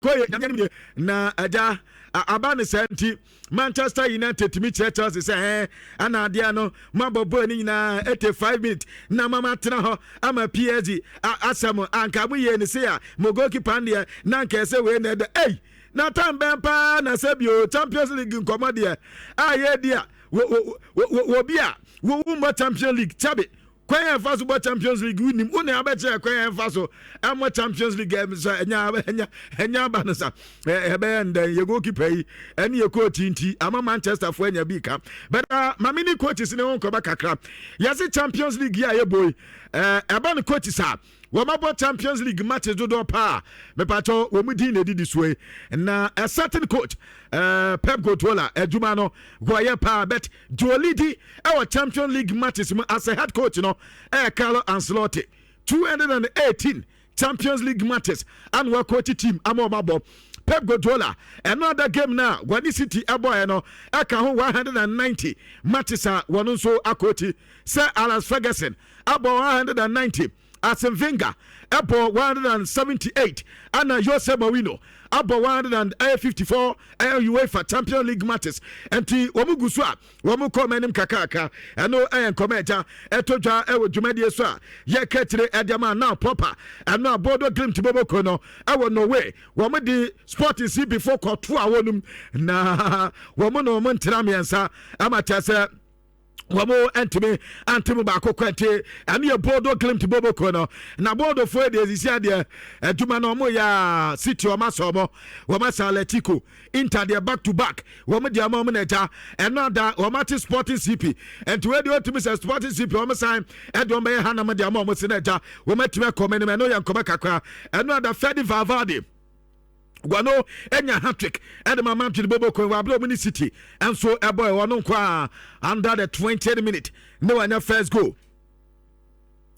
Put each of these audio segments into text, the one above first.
Kɔ yɛ Nyame anim nie. Na agya aba ne saa nti Manchester United tumi kyerɛ Chelsea sɛ ɛɛ ana adeɛ no moabɔ bɔɔl no nyinaa 85 minutes na mama tena hɔ ama PSG asɛm anka mo yie ne se a mo goalkeeper deɛ na anka ɛsɛ wei na ɛdɛ ei na time bɛn paa na sɛ bio Champions League nkɔmmɔ deɛ a yɛdi a wɔ bi a wo mmɔ Champions League kyɛbe. Kwan a ɛfa so bɔ Champions League wonim wo na abɛkyerɛ kwan a ɛfa so ɛmmɔ Champions League sɛ ɛnya ɛnya ɛnya aba no sa ɛbɛyɛ ndɛn yɛ goalkeeper yi ɛne yɛ coach nti ama Manchester fo anya bi ka but uh, maame ne coaches ne ho nkɔba kakra yɛse Champions League yi a yɛbɔ yi ɛba no coaches a wɔmabɔ Champions League matches dodoɔ paa mepatɔ wɔn din na ɛdidi soɔ yi na a certain coach Pep Guardiola adwuma no wɔyɛ paa, but deɛ ɔlidi ɛwɔ Champions League matches mu as a head coach no ɛyɛ Carlo Ancelotti. 218 Champions League matches ana wakɔɔkye team ama ɔma bɔ. Pep Guardiola ɛno ada game no a wɔne City ɛbɔɛ no ɛka ho 190 matches a wɔn nso akɔɔkyi. Sir Alex Ferguson abɔ 190, Arsene Wenger ɛbɔ 178, ana Jose Mourinho abɔ 154 ɛyɛ UEFA Champions League matches. Nti wɔn gu so a wɔn kɔ wɔn anim kakraka. Ɛno ɛyɛ nkɔmɔ ɛgya ɛtɔ dwa ɛwɔ dwumadie so a yɛka akyire ɛde ama now proper. Ɛno a Bodo Glimt boboko no ɛwɔ Norway, wɔn de Sporting CP fo kɔto a wɔnum na wɔn na wɔn ntena mmiɛnsa ama kyerɛ sɛ wɔn ntumi ante mu baako kwante. Ɛno yɛ Bodo Glimt boboko no na Bodofoɔ deɛ sisi adeɛ adwuma no wɔn yɛ City, wɔn asɔ wɔn asɔ Atletico, Inter deɛ back to back wɔn deɛ ama wɔn n'agya. Ɛno ada wɔn ate Sporting CP nti wɔn deɛ wɔtumi sɛ Sporting CP wɔn san ɛde wɔn bɛyɛ hanam deɛ ama wɔn si n'agya wɔn atumi akɔ wɔn anim. Ɛno yɛ nkɔmɔ kakra. Ɛno ada Fede Valverde wɔno anya hat-trick ɛde ma Madrid bobo kwan wɔ abere ɔmo ne City nso ɛbɔ ɛwɔ no nko a under the 20th minute ne wanya first goal,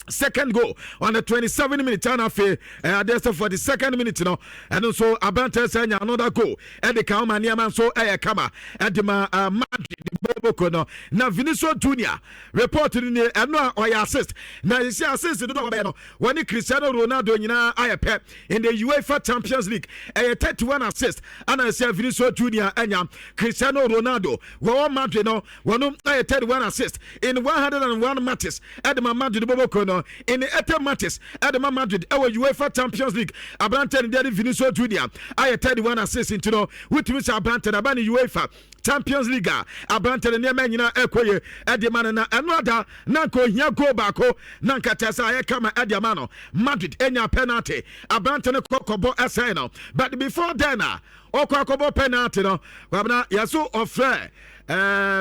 second goal on the 27 minute, ana afei ɛyɛ sɛ 42nd minute no ɛno nso aberantɛ sɛ anya another goal ɛde ka ma nneɛma nso ɛyɛ kama ɛde ma Madrid boboko no. Na Vinicius Junior report no nie, ɛno a ɔyɛ assist na yɛsi assist dodo a wɔbɛyɛ no wɔne Cristiano Ronaldo nyinaa ayɛ pɛ in the UEFA Champions League. Ɛyɛ 31 assist ana ɛsɛ Vinicius Junior anya. Cristiano Ronaldo wɔwɔ Madrid no, wɔno ayɛ 31 assist in 101 matches ɛde ma Madrid boboko no. In 80 matches ɛde ma Madrid ɛwɔ UEFA Champions League, aberantɛ no deɛ de Vinicius Junior ayɛ 31 assist. Nti no wotumi sɛ aberantɛ no aba ne UEFA Champions League a aberantɛ no nneɛma nyinaa ɛkɔ yie ɛde ma no. Na ɛno ada na nka ohia goal baako na nka kyerɛ sɛ ayɛ kama ɛde ama no. Madrid enya penalty, aberantɛ no kɔ kɔbɔ ɛsɛn no, but before then a ɔkɔ akɔbɔ penalty no, Kwabena, yɛso ɔfrɛ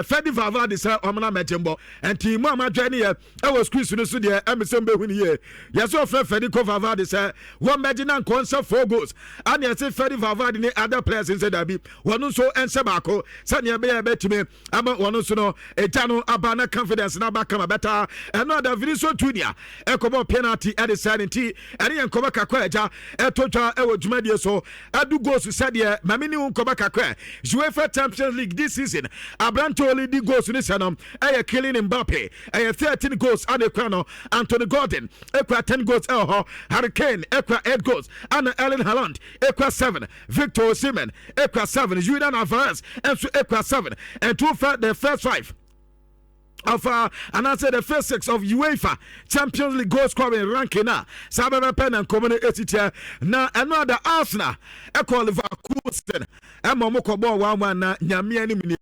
Fede Valverde sɛ ɔmena mɛgye mbɔ. Nti mu a madwɛ ne yɛ ɛwɔ screen no so deɛ ɛmi sɛ mbɛhu ne yie. Yɛsɛ ɔfrɛ Federico Valverde sɛ wɔn bɛgye na nkɔ nhyɛ four goals, ana yɛsɛ Fede Valverde ne other players nsɛ dabi, wɔn nso nhyɛ baako sɛnea ɛbɛyɛ ɛbɛtumi ama wɔn nso no egya no aba na confidence na aba kama bɛta. Ɛno ada Vinicius Junior ɛkɔbɔ penalty ɛde sɛ ne nti ɛne yɛn nkɔmɔ kakra ɛgya ɛto dwa ɛwɔ dwumadie so. Ɛdu goals sɛdeɛ maame ne wo nkɔmɔ kakra, UEFA Champions League this season, aberante ɔlead goals ne sɛ no ɛyɛ Kylian Mbappe, ɛyɛ 13 goals ana ekura no. Anthony Gordon ekura 10 goals ɛwɔ hɔ, Harry Kane ekura 8 goals, ana Erling Haaland ekura 7, Victor Osimhen ekura 7, Julian Alvarez nso ekura 7. Ɛntu fɛ the first five of anaasɛ the first six of UEFA Champions League goal scoring ranking a saa bɛbɛpɛ na nkɔmɔ no esi kyɛ. Na ɛno ada Arsenal ɛkɔ Leverkusen ɛma ɔmo kɔ bɔɔl 1-1 na Nyame anim nie,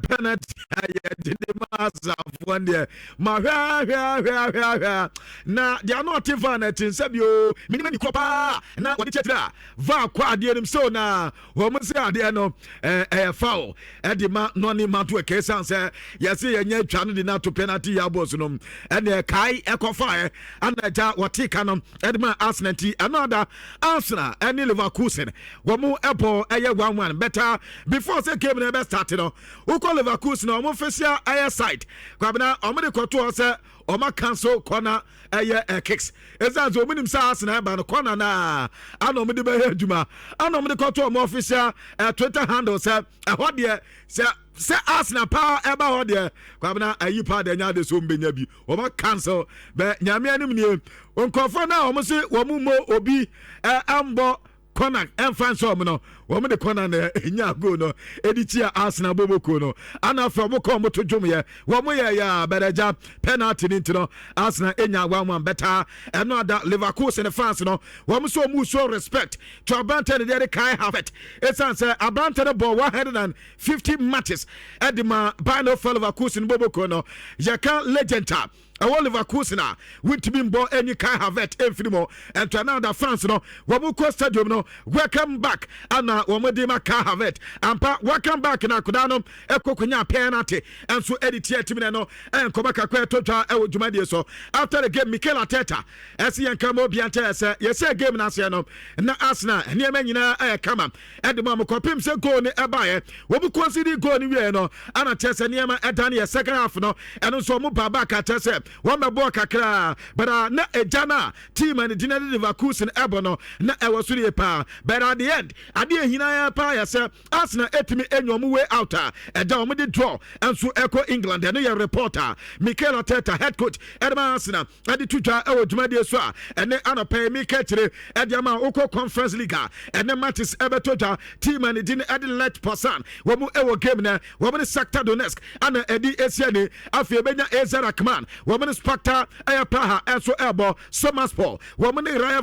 penalty a yɛde de ma Arsenalfoɔ deɛ ma hwɛ hwɛ hwɛ hwɛ hwɛ na deɛ ano ɔte VAR na ɛte nsa bio minim ani kɔ paa na wɔde kyerɛkyerɛ a VAR kɔ adeɛ nim so na wɔn sɛ adeɛ no ɛyɛ foul ɛde ma Nɔne Madueke, san sɛ yɛsɛ yɛnyɛ atwa no de no ato penalty yɛ abɔ so no ɛne ɛkae ɛkɔfaeɛ ana agya wɔte ka no ɛde ma Arsenal. Nti ɛno ada Arsenal ɛne Leverkusen wɔn ɛbɔ ɛyɛ 1-1 better. Before sɛ game no ɛbɛ start no, wokɔ Leverkusen a wɔn official ɛyɛ site, Kwabena, wɔn de kɔto hɔ sɛ wɔn cancel corner ɛyɛ ɛ kicks, ɛsiane sɛ wɔn nim sɛ Arsenal ɛba no corner naa ana wɔn de bɛyɛ adwuma, ana wɔn de kɔto wɔn official Twitter handle sɛ ɛhɔ deɛ sɛ Arsenal paa ɛba hɔ deɛ, Kwabena, ayi paa deɛ nya ade so mbɛnya bi wɔn cancel bɛ. Nyame anim nie, nkurɔfoɔ no a wɔn se wɔn mmɔ obi ɛmbɔ. Corner ɛmfa nhyɛ wɔn no, wɔn de corner na enya goal no ɛde tia Arsenal boboko no. Ana afei wɔn kɔ wɔn to dwom yɛ wɔn yɛ yɛ bɛrɛgya penalty ne nti no, Arsenal enya 1-1 bɛta. Ɛno ada Leverkusen fans no, wɔn nso wɔn show respect to aberante ne deɛ de Kai Havertz, ɛsiane sɛ aberante no bɔ 150 matches ɛde ma Bayer Leverkusen boboko no. Yɛka legend a ɛwɔ Leverkusen a, wontumi mbɔ ɛnyi Kai Havertz ɛmfiri mu. Ɛnto ɛna da fans no wɔn kɔ stadium no, welcome back ana wɔn de ma Kai Havertz. Ampa, welcome back na akodaa no ɛkɔ konya penalty ɛnso ɛde tia team no. Ɛyɛ nkɔmɔ kakra ɛtɔ dwa ɛwɔ dwumadie so. After the game, Mikel Arteta ɛsi yɛn kama obi antɛ sɛ yɛsɛ game n'aseɛ no na Arsenal nneɛma nyinaa ɛyɛ kama ɛde mu a mokɔpem sɛ goal ne ɛbaeɛ. Wɔn concede goal no wieɛ no, ana kyerɛ sɛ nneɛma ɛda no yɛ second half no, ɛno nso wɔn ba back akyerɛ sɛ wɔn bɛbɔ kakra, but na egya no a team a ne din de Leverkusen ɛbɔ no na ɛwɔ so yie paa. But at the end, adeɛ ehina yɛ paa yɛ sɛ Arsenal etumi enya wɔn way out a ɛda wɔn de draw nso ɛkɔ England. Ɛno yɛ report a Mikel Arteta, head coach ɛde ma Arsenal, ɛde to dwa ɛwɔ dwumadie so a ɛne anɔpɛ yi mika kyerɛ ɛde ama. Wokɔ Conference League a, ɛne matches ɛbɛtɔ dwa. Team a ne din ɛde Lech Poznan, wɔn mu ɛwɔ game no, wɔn ne Shakhtar Donetsk ana ɛde esi ani. Afei ebenya AZ Alkmaar, wɔn ne Sparta ɛyɛ Praha ɛnso ɛbɔ. Samsunspor, wɔn ne Rayo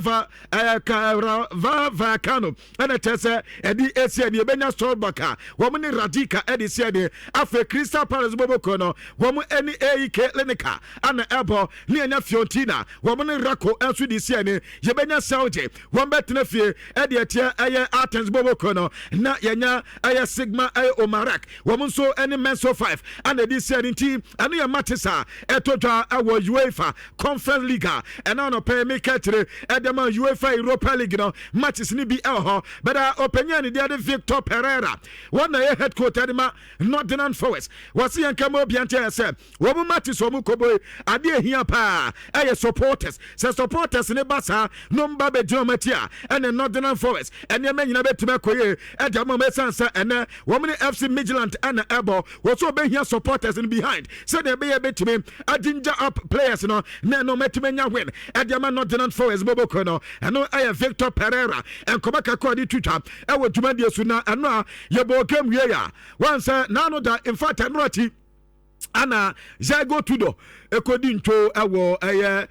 Vallecano ɛna kyerɛ sɛ ɛde esi ani. Ebenya Stolbaka, wɔn ne Radika ɛde esi ani. Afei Crystal Palace boboko no, wɔn ɛne AEK Larnaca ana ɛbɔ, ne ɛnya Fiorentina, wɔn ne Rayo ɛnso de esi ani. Yɛbɛnya Celje, wɔn bɛtena fie ɛde ɛteɛ ɛyɛ Athens boboko no, na yɛnya ɛyɛ Sigma ɛyɛ Omarak, wɔn nso ɛne Mainz 05 ana ɛde si ani. Nti ɛno yɛ matches a ɛtɔ dwa ɛwɔ UEFA Conference League a ɛna anɔpɛ meka kyerɛ ɛde ma. UEFA Europa League no, matches ni bi ɛwɔ hɔ bɛda. Ɔpanyin a ne deɛ de Victor Pereira, wɔn na yɛ head coach ɛde ma Nottingham Forest, wɔsi yɛn kama obi nkyɛn sɛ wɔn matches wɔn kɔbɔ yi, adeɛ ehia paa ɛyɛ supporters. Sɛ supporters ne ba saa no mba bɛgyina wɔn akyi a, ɛne Nottingham Forest nneɛma nyinaa bɛtumi akɔ yie ɛde ama wɔn. Ɛsan sɛ ɛnɛ wɔn ne FC Midtjylland ɛna ɛbɔ, wɔn so wɔbɛhia supporters no behind sɛdeɛ ɛbɛyɛ bɛtumi aginger up players no na ɛno mɛtumi anya win ɛde ama Nottingham Forest bɔbɔkɔ no. Ɛno ɛyɛ Victor Pereira nkɔmɔ kakra ɔde twitwa ɛwɔ dwumadie so. Na ɛno a yɛbɔ game wie a, wɔn sɛ n'ano da. In fact, ɛno akyi ana Igor Tudor ekodi ntwo ɛwɔ ɛyɛ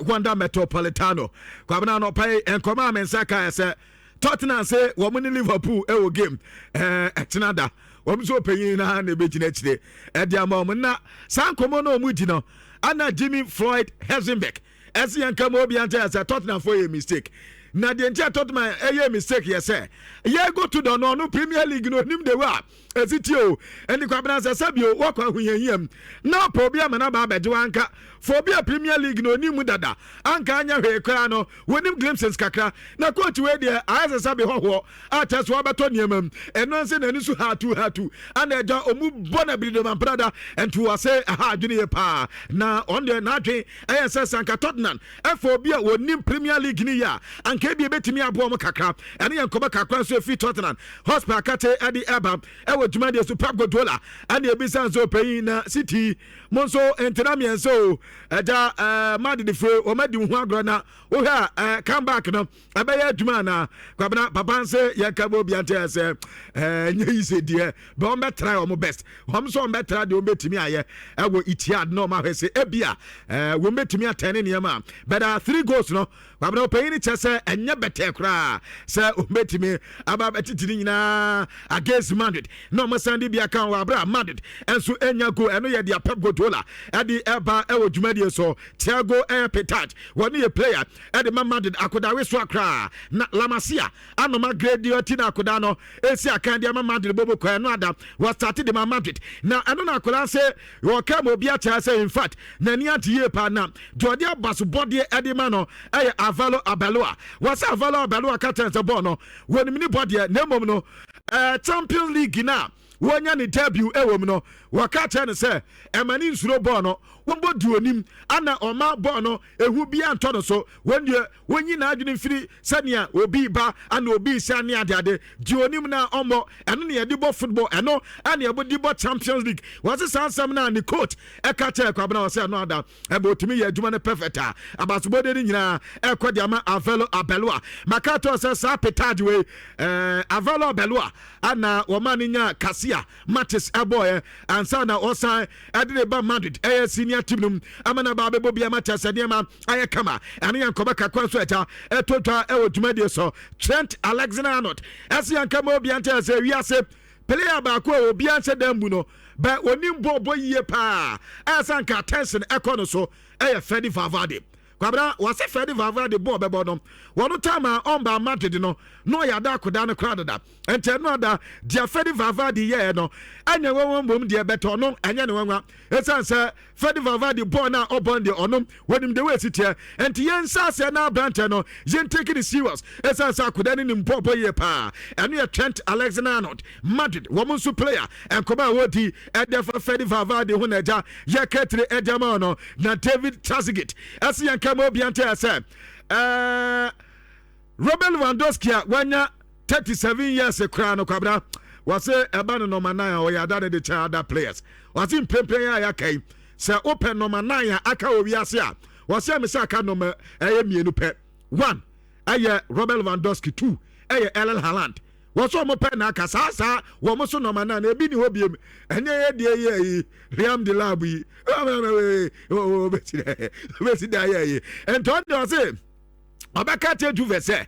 Wanda Metropolitano. Kwabena, anɔpa yi nkɔmɔ a me nsa ka sɛ Tottenham sɛ wɔn ne Liverpool ɛwɔ game ɛkyena da, wɔn nso panyin na na ebɛgyina akyire ɛde ama wɔn. Na saa nkɔmɔ no a wɔn di no, ana Jimmy Floyd Hasselbaink ɛsi yɛn kama obi ankyɛn sɛ Tottenham fo yɛ mistake. Na deɛ nti a Tottenham ɛyɛ mistake yɛ sɛ yɛgo Tudor no, ɔno Premier League no onim de wa ɛsi tie o. Ɛni kwabena sɛ sɛbio wɔkɔ ahohiahia mu na ɔpɛ obi ama n'aba abɛgye wanka for obi a Premier League no onim mu dada, anka anya hwee koraa no wɔnim glimpses kakra. Na coach wei deɛ, ayɛ sɛ sɛbi hɔhoɔ a kyɛ so wabɛtɔ nneɛma mu, ɛno nso n'ani so hatu hatu ana ɛgya ɔmu bɔ na biridoma mprada nti wɔ sɛ ɛha adwene yɛ paa. Na ɔno deɛ, n'adwene ɛyɛ sɛ sanka Tottenham ɛfɔ obi a wɔnim Premier League ni yɛ a, anka ebi ebɛtumi aboa ɔmo kakra. Ɛno yɛ nkɔmɔ kakra nso efi Tottenham Hotspur akate ɛde ɛba ɛwɔ dwumadie so. Pep Guardiola ɛna ebisa nso panyin na City mo nso ntena mmiɛnsa o, ɛgya Madrid fo wɔn adi ho agorɔ na wohwɛ a comeback no ɛbɛyɛ adwuma anaa? Kwabena, papa nse yɛn ka bɔ obi ante sɛ nyɛ yi sɛ deɛ bɛ wɔn bɛtra wɔn best, wɔn nso wɔn bɛtra deɛ wɔn bɛtumi ayɛ ɛwɔ Etihad na wɔn ahwɛ sɛ ebia wɔn bɛtumi atɛn ne nneɛma bɛda three goals no. Kwabena, ɔpanyin kyɛ sɛ ɛnyɛ bɛtɛ koraa sɛ wɔn bɛtumi aba bɛtete ne nyinaa against Madrid na wɔn san de bi aka wɔ abira Madrid nso enya goal. Ɛno yɛ deɛ Pep Guardiola ɛde ɛba ɛwɔ dwumadie so. Thiago ɛyɛ Pitarch, wɔn yɛ player ɛde ma Madrid, akodawe so akora na La Masia anoma grade ti na akoda no esi akan de ama Madrid bobo kɔ. Ɛno ada wɔstart de ma Madrid na ɛno na akoda sɛ wɔka ma obi akyerɛ sɛ in fact n'ani agye yie paa. Na deɛ ɔde abasobɔdeɛ ɛde ma no ɛyɛ Alvaro Arbeloa. Wɔsɛ Alvaro Arbeloa ka kyerɛ sɛ bɔɔl no wɔnim ne bɔdeɛ, na mmom no Champions League na Wɔnya ne debut ɛwɔ mu no, wɔka kyerɛ no sɛ ɛma ne nsuro bɔɔl no, wɔbɔ di onim ana ɔma bɔɔl no ehu bi antɔ no so. Wɔn deɛ, wɔnyi n'adwene mfiri sɛnea obi ba ana obi hyɛ ne adeade di onim na ɔmmɔ. Ɛno ne yɛde bɔ football, ɛno ɛne yɛde bɔ Champions League. Wɔse saa nsɛm no a ne coach ɛka kyerɛ Kwabena, wɔ sɛ ɛno ada ɛbɛ otumi yɛ adwuma no perfect a abasobɔde no nyinaa ɛkɔ de ama Alvaro Arbeloa. Maka to sɛ saa petard wei, Alvaro Arbeloa ana wɔma no nya Castilla matches ɛbɔɔyɛ ansa na ɔsan ɛde ne ba Madrid ɛyɛ senior team no mu ama na ba abɛbɔ bi ama kyɛ sɛ nneɛma ayɛ kama. Ɛno yɛ nkɔmɔ kakra nso ɛgya ɛto dwa ɛwɔ dwumadie so. Trent Alexander Arnold ɛsi yɛn kama obi ante sɛ wiase player baako a obi anhyɛ dan mu no bɛ onim bɔɔl bɔ yie paa, ɛsɛ nka attention ɛkɔ no so, ɛyɛ Fede Valverde. Kwabena, wɔsɛ Fede Valverde bɔɔl bɛbɔ no, wɔn time a ɔmba Madrid no na ɔyɛ ada akoda no koraa dada. Nti ɛno ada deɛ Fede Valverde yɛɛ no ɛnyɛ wɔn mmom deɛ bɛtɔ no ɛnyɛ ne nwanwa, ɛsiane sɛ Fede Valverde bɔɔl no a ɔbɔ no deɛ, ɔno wɔnim de wɔasi teɛ. Nti yɛn nsa aseɛ na aberantɛ no yɛn take it serious, ɛsiane sɛ akoda no nim bɔɔl bɔ yie paa. Ɛno yɛ Trent Alexander Arnold, Madrid wɔn nso player, nkɔmɔ a wɔdi ɛde fa Fede Valverde ho na agya yɛkɛtire ɛde ama no. Na David Trezeguet ɛsi yɛn kama obi ante sɛ Robert Lewandowski a wanya 37 years koraa no, Kwabena, wɔse ɛba no number 9 a, ɔyɛ ada ne de kyɛn other players. Wɔse mprempren a yɛaka yi, sɛ wopɛ number 9 a aka wɔ wiase a, wɔse ɛme sɛ aka number ɛyɛ mmienu pɛ. 1 ɛyɛ Robert Lewandowski, 2 ɛyɛ Erling Haaland. Wɔsɛ ɔmo pɛ na aka saa saa wɔn so number 9 ebi ni hɔ biem. Ɛnyɛ yɛ deɛ yɛ yi Liam Delap yi obesi da yɛ yi. Ntɔn deɛ, ɔse ɔbɛka kyerɛ Juve sɛ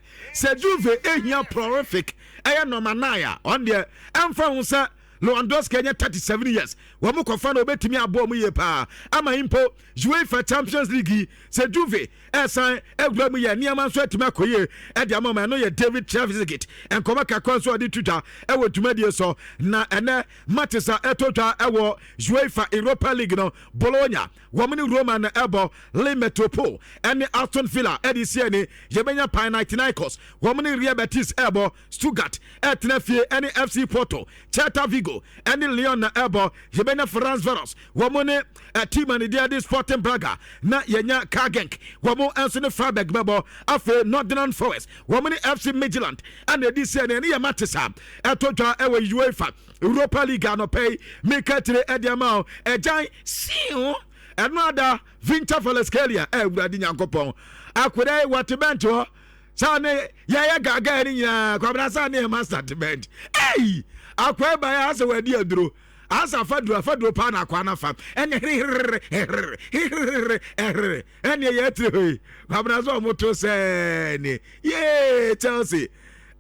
Juve ehia prolific ɛyɛ number 9 a, ɔn deɛ ɛnfa ho sɛ Lewandowski ɛnyɛ 37 years, wɔn kɔfa na obetumi abɔ ɔmo yie paa ama mpo UEFA Champions League yi sɛ Juve ɛsan awura mu yɛ nneɛma nso atumi akɔ yie ɛde ama ma. Ɛno yɛ David Trezeguet nkɔmɔ kakra nso ɔde to dwa ɛwɔ dwumadie so. Na ɛnɛ matches a ɛtɔ dwa ɛwɔ UEFA Europa League no, Bologna wɔn ne Roma na ɛbɔ, Lille Metropole ɛne Aston Villa ɛde si ani, yɛbɛnya Panathinaikos wɔn ne Real Betis ɛbɔ, Stuttgart ɛtena fie ɛne FC Porto, Celta Vigo ɛne Lyon na ɛbɔ, yɛbɛnya Ferencvaros wɔn ne team a ne deɛ de Sporting Braga, na yɛnya KAA Genk wɔn nso ne Freiburg bɛbɔ. Afei Nottingham Forest wɔn ne FC Midtjylland ɛna ɛdi sɛ ɛne yɛ matches a ɛtɔ dwa ɛwɔ UEFA Europa League anɔpɛ yi. Mika tire ɛde ama o ɛgyan siw ɛno ada Khvicha Kvaratskhelia. Ɛwurade Nyankopɔn, akwadaa yi wɔte bench hɔ saa ne yɛyɛ gaga ne nyinaa. Kwabena, saa ne yɛ master te bench. Ɛyi akwadaa ba yɛ asɛ wɔadi aduro asa afaduro afaduro paa na akwa nafa ɛne hirihiriri hiriri hirihiriri ɛhiriri ɛne yɛ tiri hɔ yi. Kwabena, sɛ ɔmo to sɛɛ ne yee Chelsea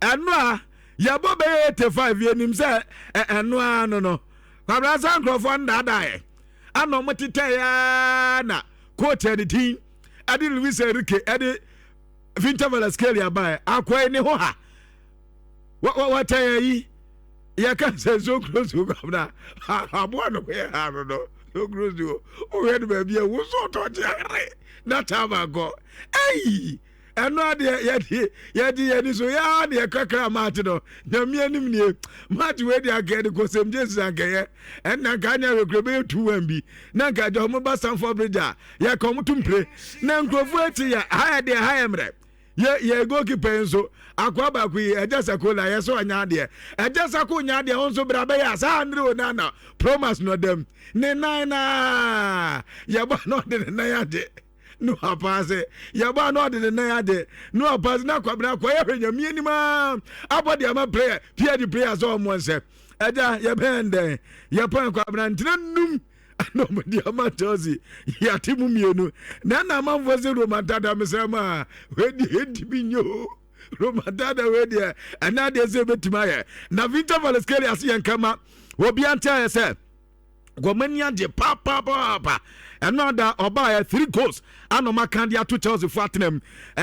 ɛno a yɛbɔ bɛyɛ 85, yɛnim sɛ ɛno ara no. Kwabena, sɛ nkurɔfoɔ ndaadaa ana ɔmo tetɛ yaa na coach ɛde din ɛde Luis Enrique ɛde Khvicha Kvaratskhelia baɛ, akɔɛ ne ho ha wɔtɛ yɛ yi yɛka sɛ sokuro so. Kwabena, aboa no yɛ ha no sokuro so, wohwɛ no baabi a wo so ɔtɔ kyeare na taama nkɔ. Ɛyi ɛno adeɛ yɛde yɛni so yaa ne yɛkrakra match no. Nyame anim nie, match wei de anka yɛde kɔ St James ankɛyɛ ɛnna nka anya ahwɛkura bɛyɛ 2-1 bi na nka agya ɔmo ba Stamford Bridge a yɛka ɔmo to mpire na nkurɔfoɔ akyi yɛ ha yɛ deɛ ha yɛ mmerɛ yɛ goalkeeper yi nso akoa baako yi, ɛgya Sako la yɛ sɛ ɔnya adeɛ, ɛgya Sako nya adeɛ, ɔnso bra bɛyɛ a saa Andre Onana promise no dɛm ne nan naa yɛbɔ na ɔde ne nan agye no apaase, yɛbɔ na ɔde ne nan ade no apaase. Na Kwabena akɔyɛ hwɛ Nyame anim a abɔ de ama player pia de player sɛ ɔmmɔ nsɛ ɛgya yɛbɛn dɛn yɛpɔn. Kwabena, ntena num ana ɔmode ama Chelsea, yɛate mu mmienu na ɛna amanfoɔ sɛ remontada mesrɛ ma a wei deɛ ɛntimi nyɛ o. Remontada wei deɛ ɛna adeɛ sɛ ɛbɛtumi ayɛ. Na Khvicha Kvaratskhelia ase yɛn kama obiara nte ayɛ sɛ wɔn ani agye papapaapa. Ɛno ada ɔbaayɛ three goals ana ɔma kan de ato Chelsea fo atena mu.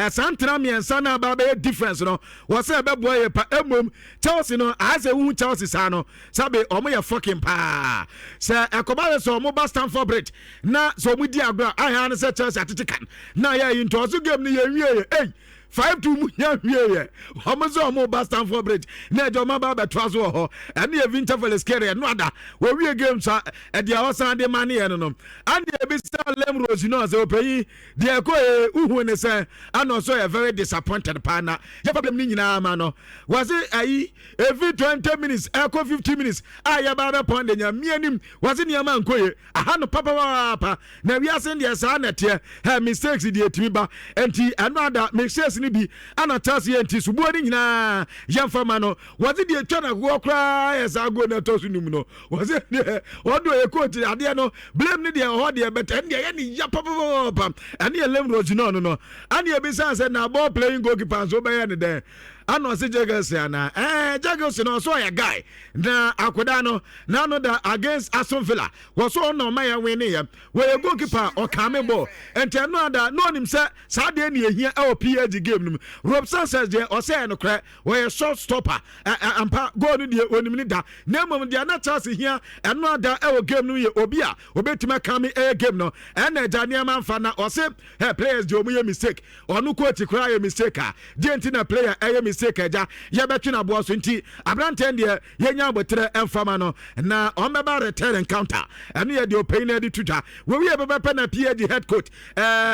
Saa ntena mmiɛnsa na aba bɛyɛ difference no, wɔsɛ ɛbɛboa yɛ pa. Emom Chelsea no ayɛ sɛ wohu Chelsea saa no sabe ɔmo yɛ fucking paa sɛ ɛkɔba yɛ sɛ ɔmo ba Stamford Bridge na sɛ ɔmo di agorɔ a, ahɛ ano sɛ Chelsea atete kan na yɛ yi ntɔɔso game no yɛn wie yɛ. Ei. 5-2 mu nya wieɛ. Wɔn sɛ wɔn ba Stamford Bridge na ɛgya wɔn aba abɛtoa so wɔ hɔ. Ɛno yɛ Vince Kvaratskhelia ɛno ada wɔwie game sa ɛdeɛ a ɔsan de ma ne yɛ no. Ane ebisa Liam Rosenior sɛ, ɔpanyin deɛ ɛkɔ yɛ uhu ne sɛ ana ɔsɔ yɛ very disappointed paa na yɛ problem ne nyinaa ma no. Wɔse ayi efi 20 minutes ɛkɔ 50 minutes a yɛba abɛpɔn de nya mmianim, wɔse nneɛma nkɔ yie aha no papapaapa. Na wiase deɛ saa na ɛteɛ ɛ, mistakes deɛ ɛtumi ba, nti ɛno ada mistakes no bi ana Chelsea yɛ, nti soboɔ no nyinaa yɛmfa ma no. Wɔse deɛ twa no agoɔ koraa yɛ saa goal no ɛtɔ so num no. Wɔse deɛ ɔde ɔyɛ coach adeɛ no blame no deɛ ɔhɔ deɛ bɛtɛ, ɛno deɛ ɛyɛ ne ya papapaapa. Ɛne yɛ Liam Rosenior no ane ebisa sɛ na ball playing goalkeeper nso bɛyɛ ne dɛn? Ana ɔse Jegels ana Jegels no ɔso ɔyɛ guy na akoda no na no da against Aston Villa wɔso ɔna ɔma yɛn win ne yɛ wɔyɛ goalkeeper ɔkame ball, nti ɛno ada na ɔnim sɛ saa deɛ ne ehia ɛwɔ PSG game no mu. Rob Sanchez deɛ, ɔsɛ ɛno korɛ wɔyɛ short stopper ampa, goal no deɛ onim ne da, na mmom deɛ na Chelsea hia ɛno ada ɛwɔ game no yɛ obi a obetumi akame ɛyɛ game no. Ɛna agya nneɛma nfa na ɔse ɛ players deɛ ɔmo yɛ mistake, ɔno coach koraa yɛ mistake a deɛ nti na player ɛyɛ mistake agya yɛbɛtwe n'aboa so, nti aberanteɛ deɛ yɛnya abotire ɛmfama no na ɔmbɛba return encounter. Ɛno yɛ deɛ ɔpanyin no de to dwa. Wɔwie bɛbɛpɛ na PSG head coach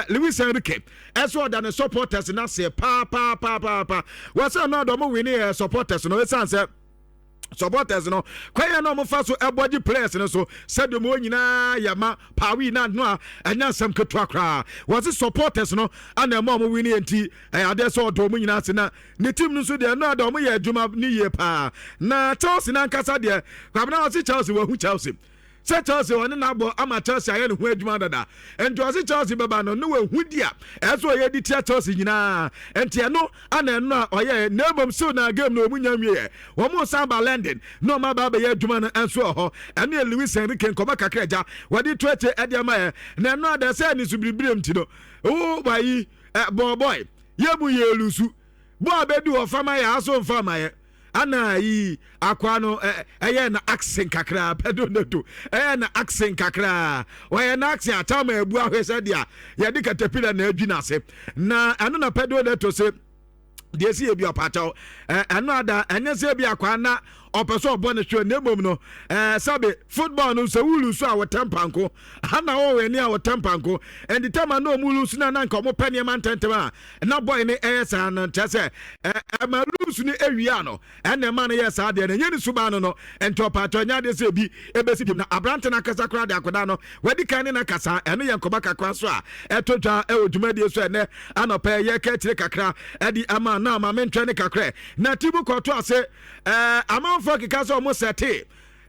Luis Enrique ɛso ɔda ne supporters n'aseɛ paapaapaapaapa. Wɔsɛ ɔno adɔ ɔmo win yɛ supporters no, ɛsiane sɛ supporters no kwan yɛn na ɔmo fa so ɛbɔ gye players no so sɛdeɛ ɔmo nyinaa yɛ ma paawi na no a ɛnyɛ asɛm ketewa koraa. Wɔsi supporters no ana ɛma ɔmo win yɛ, nti ɛyɛ adeɛ sɛ ɔdɔ ɔmo nyinaa ase na ne team no nso deɛ no ada ɔmo yɛ adwuma ne yie paa. Na Chelsea nankasa deɛ, Kwabena, ɔsi Chelsea wɔhu Chelsea sɛ Chelsea ɔne n'abɔ ama Chelsea ayɛ ne ho adwuma dada, nti ɔsi Chelsea bɛba no ne wɔhu di a ɛsɛ ɔyɛ di tia Chelsea nyinaa, nti ɛno ana ɛno a ɔyɛ. Na mmom still na game no ɔmu nya nwie, wɔn san ba London na ɔmo aba abɛyɛ adwuma no nso wɔ hɔ. Ɛno yɛ Luis Enrique nkɔmɔ kakra agya wɔde to akyi ɛde ama yɛ. Na ɛno ada sɛ ne so biribiri nti no wo wayi ɛ bɔɔbɔi yɛ mu yɛ lose bɔɔl bɛdu hɔ fama yɛ aso nfa ma yɛ ana yi akwa no ɛyɛ na accent kakra. Pedro Neto ɛyɛ na accent kakra, ɔyɛ na accent atama ebu ahwɛ sɛ deɛ yɛde katapila na adwi n'ase. Na ɛno na Pedro Neto sɛ deɛ esi ebi ɔpakyɛw ɛno ada ɛnyɛ sɛ ebi akwa na ɔpɛ sɛ ɔbɔ ne hwɛ, na mmom no sɛbe football no sɛ wo lose a wɔtɛ mpanko ana wɔwɔ ani a wɔtɛ mpanko, ɛnti tɛma na ɔmu lose na nka ɔmo pɛ nneɛma ntɛntɛm a na boy ne ɛyɛ saa no, nkyɛ sɛ ɛma lose no ewia no ɛna ɛma no yɛ saa deɛ no ɛnyɛ ne suban no. Nti ɔpaatɔ ɛnyɛ adeɛ sɛ ebi ebesi bi na aberante no akasa koraa de akwadaa no wadi kan ne na kasa. Ɛno yɛ nkɔmɔ kakra so a ɛto dwa ɛwɔ dwumadie so ɛnɛ anɔpɛ. Yɛ kɛ akyire kakra ɛde ama na ama mentwɛ ne kakra na tibu kɔto ase amanfoɔ keka sɛ ɔmo sɛte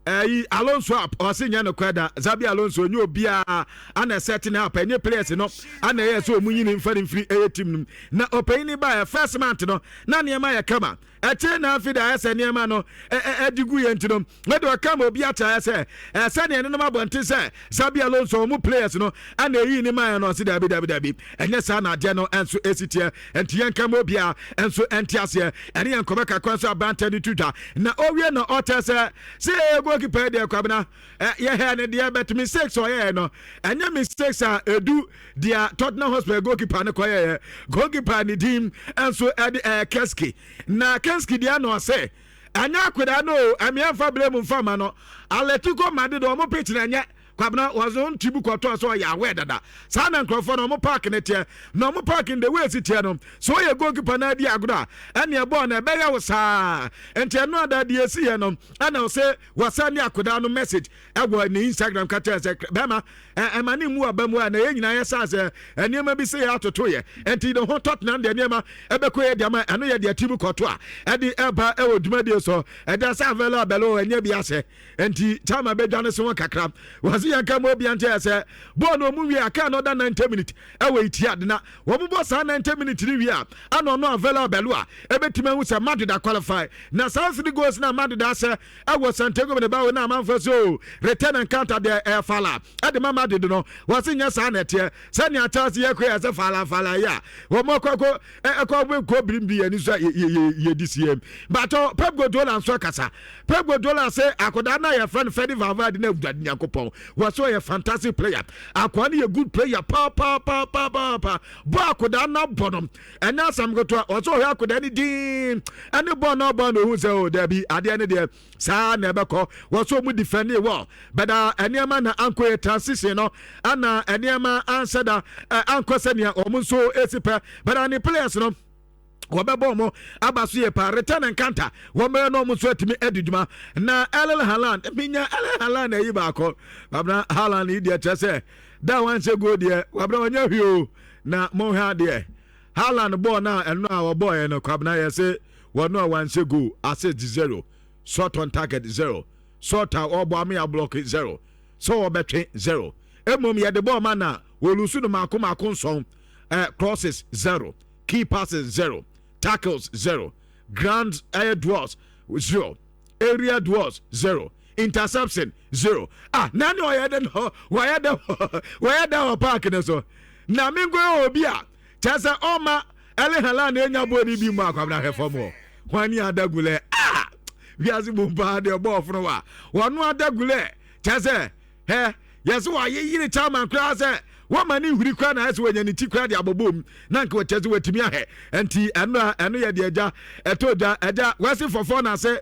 ɛyi Alonso up. Ɔsi nyɛ no kɔ da Xabi Alonso nye obiara ana ɛsɛte ne up, ɛnyɛ players no ana ɛyɛ sɛ ɔmo nyini nfa ne mfiri ɛyɛ team no. Na ɔpanyin ba yɛ first month no na nneɛma yɛ kama, ɛkyɛ na afi da ayɛ sɛ nneɛma no ɛdi gu yɛn ti no ɛde ɔka ma obi akyɛ ayɛ sɛ ɛsɛ nea ɛnenom abɔnten sɛ Xabi Alonso ɔmo players no ana ɛyi ne maa yɛ no. Ɔsi dabi, dabi, dabi, ɛnyɛ saa na adeɛ no ɛnso esi teɛ, nti yɛn ka ma obiara ɛnso ɛnte aseɛ. Ɛne yɛn nkɔmɔ kakra nso aberante no to dwa na owie na ɔkyɛ sɛ ɛyɛ goalkeeper deɛ, Kwabena, yɛhɛ ne deɛ, but mistakes ɔyɛɛ no ɛnyɛ mistakes a edu deɛ Tottenham Hotspur goalkeeper no kɔyɛɛ. Goalkeeper ne din nso ɛde Kinsky, na Kinsky deɛ no ɔsɛ ɛnyɛ akwadaa no o, ɛmeɛ nfa blame nfa ma no. Atletico Madrid ɔmo pitch na ɛnyɛ, Kwabena, wɔn nti bu kɔtɔ sɛ ɔyɛ awɛ dada saa na nkurɔfoɔ no ɔmo park ne teɛ na ɔmo park the way esi teɛ no sɛ ɔyɛ goalkeeper na adi agorɔ a ɛne ɛbɔɔ na ɛbɛyɛ wo saa. Nti ɛno ada deɛ esi yɛ no ɛna ɔsɛ wɔsɛ ne akwadaa no message ɛwɔ ne Instagram ka kyerɛ sɛ bɛrima ɛma ne mu aba mu a na yɛn nyinaa yɛ saa sɛ nneɛma bi sɛ yɛ atoto yɛ, nti ne ho Tottenham deɛ nneɛma ɛbɛkɔ yɛ deɛ ama ɛno yɛ deɛ team kɔto a ɛde ɛba ɛwɔ dwumadie so. Ɛda sɛ avɛlɛ abɛlɛ ɛnyɛ bi asɛ nti chama bɛdwa ne so ho kakra. Wɔse yɛn ka ma obia nkyɛ sɛ bɔɔl no ɔmu wie aka no ɔda 90 minute ɛwɔ Etihad na wɔn bɔ saa 90 minute no wie a ana ɔno avɛlɛ abɛlɛ a ɛbɛtumi ahu sɛ Madrid qualify. Na saa three goals na Madrid ahyɛ ɛwɔ Santiago Bernabeu na amanfoɔ so return encounter deɛ ɛyɛ fala ɛde ma Madrid no, wɔse nyɛ saa na ɛteɛ sɛnea Chelsea yɛ kɔ yɛ sɛ fala fala yi a wɔn akɔ ɛkɔ kɔ birimbi yɛn ni so a yɛdi sie. Batɔ Pep Guardiola nso akasa. Pep Guardiola sɛ akwadaa no a yɛfrɛ no Fede Valverde na Awurade Nyankopɔn. Wɔsɛ ɔyɛ fantastic player. Akoa no yɛ good player paapaapaapaapa. Bɔ akodaa no abɔ no ɛnyɛ asɛm ketewa. Wɔsɛ ɔhwɛ akodaa no din ɛne bɔɔl no ɔbɔ no, ohun sɛ o dabi, adeɛ no deɛ saa na ɛbɛkɔ. Wɔsɛ ɔmu defend well, bɛda nneɛma na ankɔ yɛ transition no ana nneɛma anhyɛ da ankɔ sɛnea wɔn nso esi pɛ, bɛda ne players no wɔbɛbɔ wɔn aba so yɛ paa. Return encounter wɔn bɛyɛ na wɔn nso atumi adi dwuma. Na Erling Haaland, minya Erling Haaland ayi baako. Babena Haaland yi deɛ, kyerɛ sɛ da wanhyɛ goal deɛ, wabena wɔnyɛ hwee o. Na monhwɛ adeɛ, Haaland bɔɔl no a ɛno a wɔbɔɔyɛ no, Kwabena, yɛ se wɔn a wanhyɛ goal, assist 0, shot on target 0, shot a ɔbɔ ame a block 0, sɛ wɔbɛtwe 0. Mmom yɛde bɔɔl ma na wɔlose no maako maako 7, crosses 0, key passes 0, tackles 0, ground air duels 0, area duels 0, interception 0. Ah, na ne ɔyɛ dɛ no, wɔyɛ dɛ, wɔyɛ dɛ wɔ park ne so na me nko yɛ obi a kyerɛ sɛ ɔma Erling Haaland enya bɔɔl ni bi mu. Akwamina, hwɛ fam hɔ, hwan ni? Arda Güler. Ah, wiase mu paa deɛ, bɔɔl fono wa wɔno Arda Güler, kyerɛ sɛ hɛ yɛsɛ wɔayeyere chairman koraa sɛ wɔma ne nhuri koraa na ayɛ sɛ wɔanya ne ti koraa de abɔbɔ mu na nka wɔkyerɛ sɛ wɔatumi ahɛ. Nti ɛno a ɛno yɛ deɛ agya ɛtɔ dwa. Agya wɔasi fɔfɔ na sɛ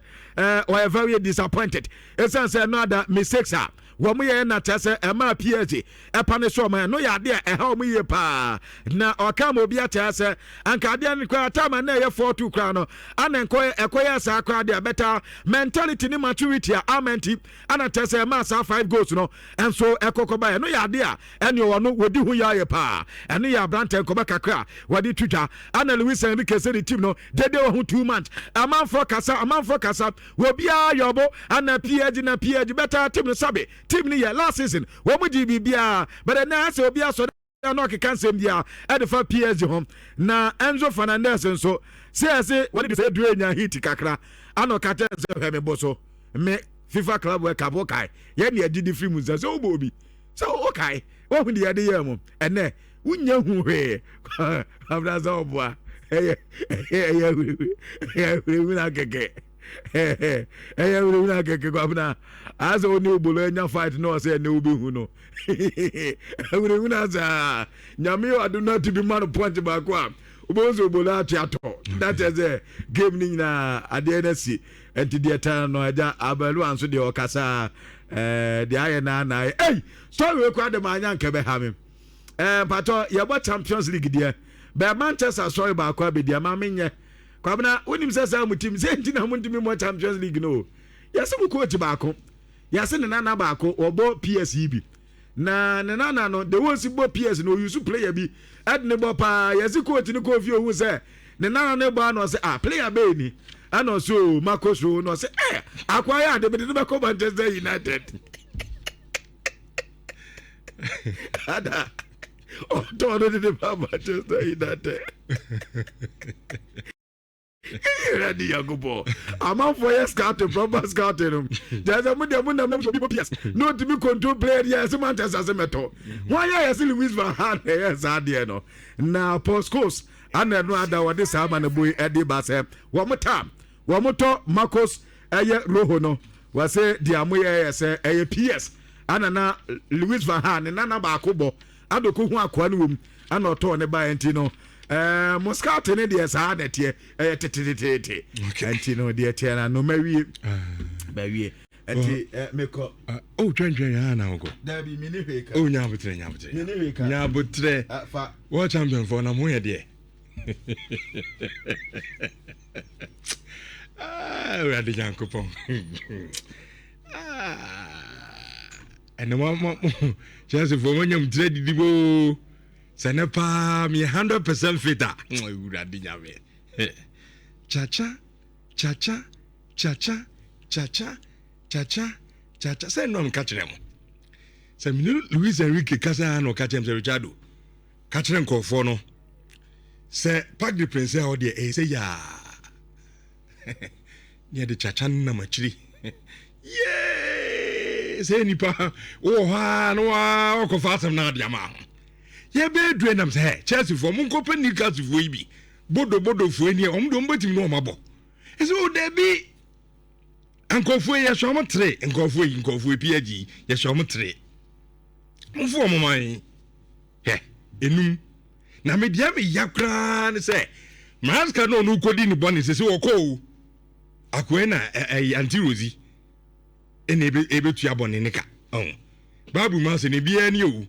wɔyɛ very disappointed ɛsiane sɛ ɛno ada mistakes a wɔn yɛ na kyerɛ sɛ ɛmaa PSG ɛpa ne so ɔmo. Ɛno yɛ adeɛ a ɛha wɔn yie paa na ɔka ma obi akyerɛ sɛ anka adeɛ no koraa time a na ɛyɛ 4-2 koraa no ana nkɔ ɛkɔyɛ saa koraa deɛ bɛta mentality ne maturity a ama nti ana kyerɛ sɛ ɛmaa saa five goals no ɛnso ɛkɔkɔ ba. Ɛno yɛ adeɛ a ɛne ɔwɔ no wɔdi ho yɛ ayɛ paa. Ɛno yɛ aberantɛ nkɔmɔ kakra wɔde to dwa. Ana Luis Enrique sɛ ne team no dede wɔ ho too much. Amanfoɔ kasa, amanfoɔ kasa, obiara yɛ ɔbo ana PSG na PSG bɛta team no sabe team no yɛ last season wɔn mu gye biribiara, but ɛnɛ asɛ obiara sɔ na ɔkeka nsɛm biara ɛde fa PSG ho. Na Enzo Fernandez nso sɛ ɛsɛ wɔde de sɛ duro nya heat kakra ana ɔka kyerɛ sɛ hwɛ, me bo so me FIFA Club World Cup, wokae yɛn ne yɛgye di firi mu nsa sɛ wobɔ obi sɛ wokae wohu deɛ yɛde yɛɛ mu, ɛnɛ wonya hu hwee. Abena sɛ ɔboa, ɛyɛ ahurehura kɛkɛ, ɛyɛ ahurehura kɛkɛ. Kwabena ayɛ sɛ wo ne obolo anya fight na ɔsɛ ɛnɛ wobɛhu no ahurehura saa. Nyame yɛ ado no ati bi ma no punch baako a, wobɛhu sɛ obolo ate atɔ na kyerɛ sɛ game no nyinaa adeɛ no asi. Nti deɛ tan no agya abaluwa nso deɛ ɔkasa deɛ ayɛ naa na ayɛ. Ei, story wei koraa de ma anya nkɛ bɛha me. Mpatɔ yɛbɔ Champions League deɛ bɛɛ Manchester story baako abɛdi ama menyɛ. Kwabena, wonim sɛ saa mo team sɛ nti na montumi mmɔ Champions League no o. Yɛsɛ mo coach baako, yɛsɛ ne nana baako wɔbɔ PS yi bi na ne nana no de wɔn si bɔ PS no, ɔuse player bi ɛde ne bɔ paa. Yɛsi coach no kɔɔ fie ohun sɛ ne nana ne bɔ ano, ɔsɛ, "Ah, player bɛyɛ ni?" Ɛna ɔsɛ o Marcos o, na ɔsɛ akwa yɛ ade mede ne bɛkɔ Manchester United. Ada ɔtɔn no de ne ba Manchester United. Awurade Nyankopɔn, amanfoɔ yɛ scouting, proper scouting no kyerɛ sɛ mo deɛ mo nam bi bɔ PS na ɔtumi control player deɛ ɛsɛ Manchester sɛ mɛtɔ wɔn ayɛ. Yɛ sɛ Louis van Gaal na ɛyɛ saa deɛ no na Paul Scholes ana ɛno ada wɔde saa ama no boi ɛde ba sɛ wɔn tam wɔn tɔ Marcos ɛyɛ Rojo no, wɔsɛ deɛ mo yɛ yɛ sɛ ɛyɛ PS ana na Louis van Gaal ne nana baako bɔ adoko ho akoa no wɔ mu ana ɔtɔɔ ne ba. Nti no mo scout ne deɛ saa na ɛteɛ, ɛyɛ tetetetete. Nti no deɛ teɛ na no mawie mawie, nti mekɔ. O twɛntwɛn yɛn na wokɔ. Dabi, mi ni hwee ka. O nya abotrɛ, nya abotrɛ. Mi ni hwee ka. Nya abotrɛ. Fa. World champion fɔ na mo yɛ deɛ. Awurade Nyankopɔn, ɛnɛ mo mo Chelsea fo mo nyam tire didi boo sɛ ne paa meyɛ 100% fit a. Awurade Nyame, chacha chacha chacha chacha chacha chacha sɛ nnɔm ka kyerɛ mo sɛ mene Luis Enrique kasa na ɔka kyerɛ m sɛ Richardo ka kyerɛ nkurɔfoɔ no sɛ Parc de Prince a ɔdeɛ ɛyɛ sɛ yaa ne yɛde kyakya no nam akyiri yee sɛ nipa wowɔ hɔ a na wakɔfa asɛm no ade ama ho. Yɛbɛɛdue nam sɛ Chelseafoɔ monkɔpɛ Newcastlefoɔ yi bi bodobodofoɔ ni ɔmo de ɔmo bɛtumi ne ɔmo abɔ. Ɛsɛ o dabi, nkurɔfoɔ yi yɛsɛ ɔmo tere, nkurɔfoɔ yi, nkurɔfoɔ yi PSG yɛsɛ ɔmo tere. Momfo wɔn man hwɛ enum. Na me deɛ meya koraa ne sɛ Maresca na ɔno kɔdi ne bɔne sɛ sɛ wɔkɔ o. Akoe na ɛyɛ Auntie Rosie ɛna ɛbɛtua bɔne ne ka. Ɔn. Bible mu asɛ ne biara ni o.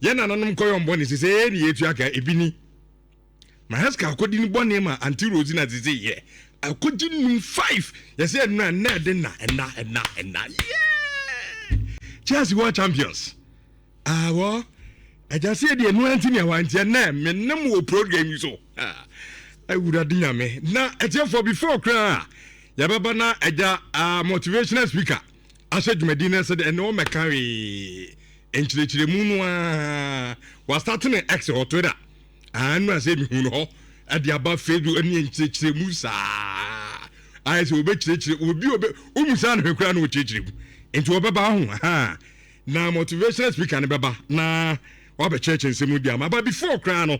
Yɛn nananom kɔyɔ bɔne sɛ sɛ ɛyɛ ne yɛtua ka ebi ni. Maresca akɔdi ne bɔne ma Auntie Rosie na sɛ sɛ yɛ akɔgye num 5 yɛsɛ ɛno ɛna ɛde na ɛna ɛna ɛna yeah! Chelsea world champions. Awɔ agya sɛ deɛ ɛno anti nea wanti ɛnɛ me ne mo wɔ program yi so. Awurade Nyame na ɛtiɛfoɔ before koraa yɛbɛba na agya motivational speaker ahyɛ dwumadi no sɛ ɛne wɔmɛka hwee nkyerɛkyerɛmu no a wasate ne X hɔ Twitter ano a sɛ mehu no hɔ ɛde aba Facebook ne nkyerɛkyerɛmu saa ayɛ sɛ wɔbɛkyerɛkyerɛ obi obi womu saa no hwɛ koraa na wɔkyerɛkyerɛ mu nti wɔbɛba ho ha na motivational speaker no bɛba na wabɛkyerɛkyerɛ nsɛm di ama ba before koraa no.